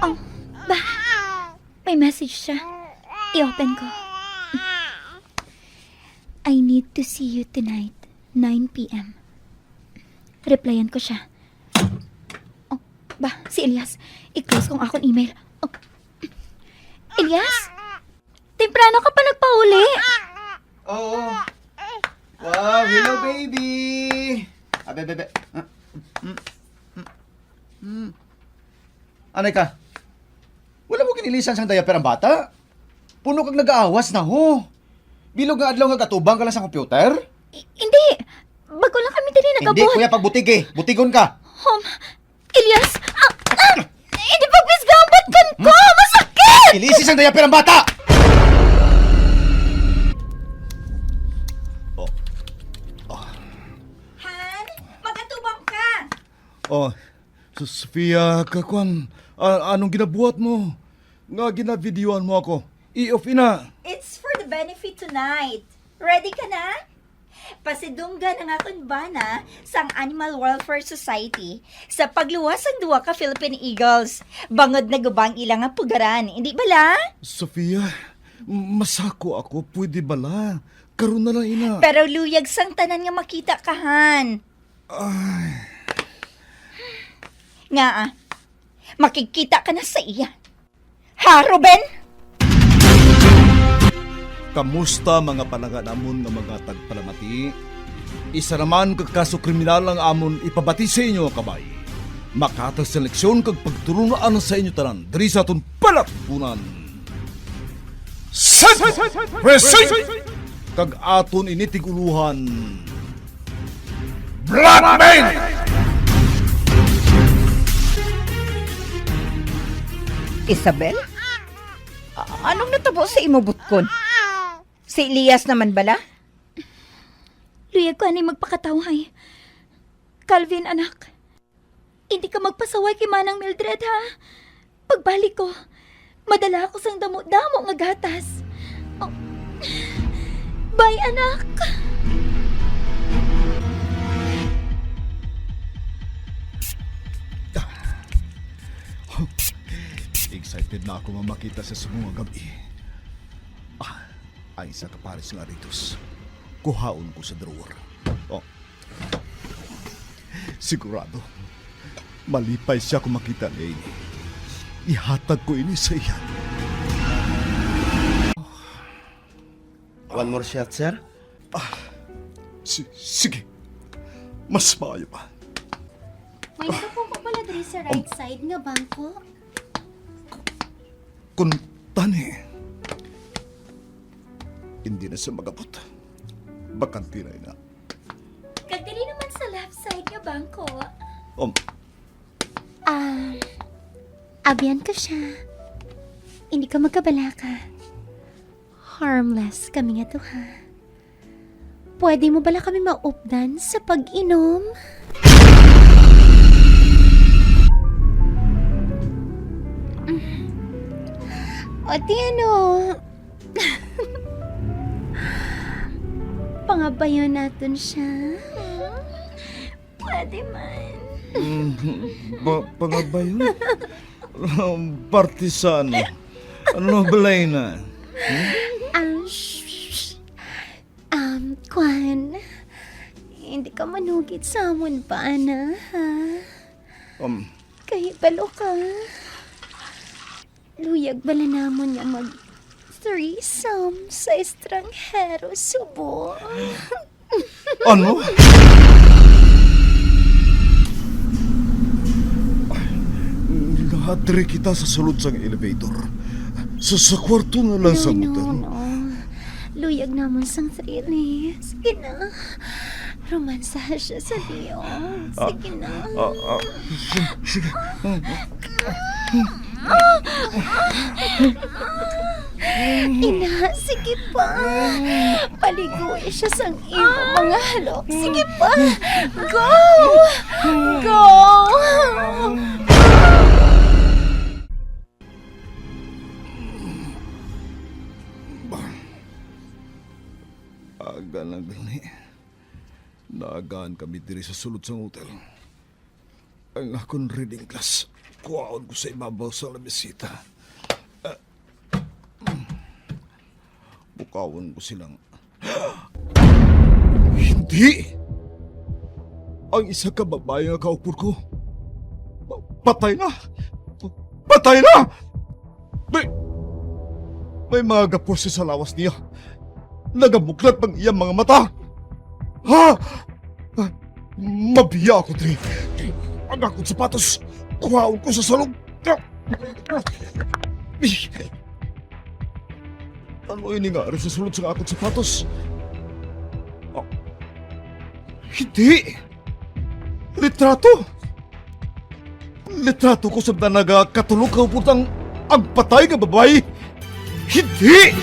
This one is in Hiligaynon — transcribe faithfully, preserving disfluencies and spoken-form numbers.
Oh, ba? May message siya. I-open ko. "I need to see you tonight, nine p m" Replyan ko siya. Oh, ba, si Elias. I-close kong akon email. Oh. Elias? Temprano ka pa nagpauli? Oo. Wow, hello, baby. Abe, abe, abe. Ah, mm, mm, mm. Anay ka? Wala mo ginilisan sang diaper ang bata? Puno kag nag-aawas na, ho. Bilog nga adlaw nga gatubang ka lang sa computer? I- hindi. Bago lang kami diri nagabot. Hindi, kuya, pagbutig eh. Butigon ka. Hom, Elias! Ah! Ah! Hindi pagpisga ang butkan ko! Masakit! Ilisi sang diaper ang bata! Oh. Oh. Han, magatubang ka! Oh, Sofia, kakwan, a- anong ginabuhat mo? Nga ginavideoan mo ako? I-off ina. It's for the benefit tonight. Ready ka na? Pasidunggan ang akon bana sang Animal Welfare Society sa pagluwas sang duha ka Philippine Eagles, bangod naguba ang ila nga pugaran, indi bala? Sofia, masako ako, pwede bala? Karon na lang ina. Pero luyag sang tanan nga makita ka, Han. Ay. Ngaa, makigkita ka na sa iya. Ha, Ruben? Kamusta, mga palangga namon nga mga tagpalamati? Isa naman ka kaso kriminal ang amon ipabati sa inyo, kabay. Makatag sa leksyon kag pagtulun-an sa inyo tanan diri sa aton palakbunan. Central Precinct! Kag aton ini tig-ulohan, Blackmail! Isabel? A- anong natabo sa imo butkon? Si Elias naman bala? Luyag ko ani magpakatawhay. Calvin, anak. Hindi ka magpasaway kay Manang Mildred, ha? Pagbalik ko, madala ako sang damo-damo nga gatas. Oh. Bye, anak! Excited na ako nga makita sa subong nga gab-i. Ah, ay, isa ka pares nga aritos. Kuhaon ko sa drawer. Oh. Sigurado, malipay sia kung makita niya ini. Ihatag ko ini sa iya. One more shot, sir. Ah, si-, sige. Mas maayo pa. May nakakuha pala diri sa right side nga bangko. Kung tani, hindi na siya magabot. Bakante na ina. Kag diri naman sa left side nga bangko. Um. Ah, abyan ko siya. Hindi ka magkabalaka. Harmless kami nga duha. Pwede mo bala kami maupdan sa pag-inom? O, ti ano? Pangabayon naton siya. Pwede man. Mm, ba-, pangabayon? Partisan. Ano, balay na? Hmm? Ah, shh, shh. Um, kwan, hindi ka manugid sa amon bana, ha? Um. Kahibalo ka. Luyag bala namon nga mag-threesome sa estranghero subong? Ano? Ay, nga diri kita sa sulod sang elevator. Sa, sa kwarto na lang sa motel. No, no, no. Luyag namon sang sarili. Sige na. Romansahan siya sa liog. Ah, sige na. Ah, ah, sige, sige. Ina, sige pa. Paligui siya sang imo mga halok. Sige pa. Go! Go! Aga na gani. Naagaan kami diri sa sulod sang hotel. Ang akon reading glass, kuhaon ko sa ibabaw sa lamesita. Ah, bukawon ko silang. Hindi! Ang isa ka babae nga kaupod ko, pa-, patay na! Pa-, patay na! May, may mga gapos sa lawas niya. Nagamuklat ang iyang mga mata. Ha? Mabiya ako diri. Ang akong sapatos, kuhaon ko sa salog. Ano ini nga ari sa sulod sa akong sapatos? Ah, hindi! Litrato! Litrato ko sa nagakatulog kaupod ang, ang patay nga babayi. Hindi!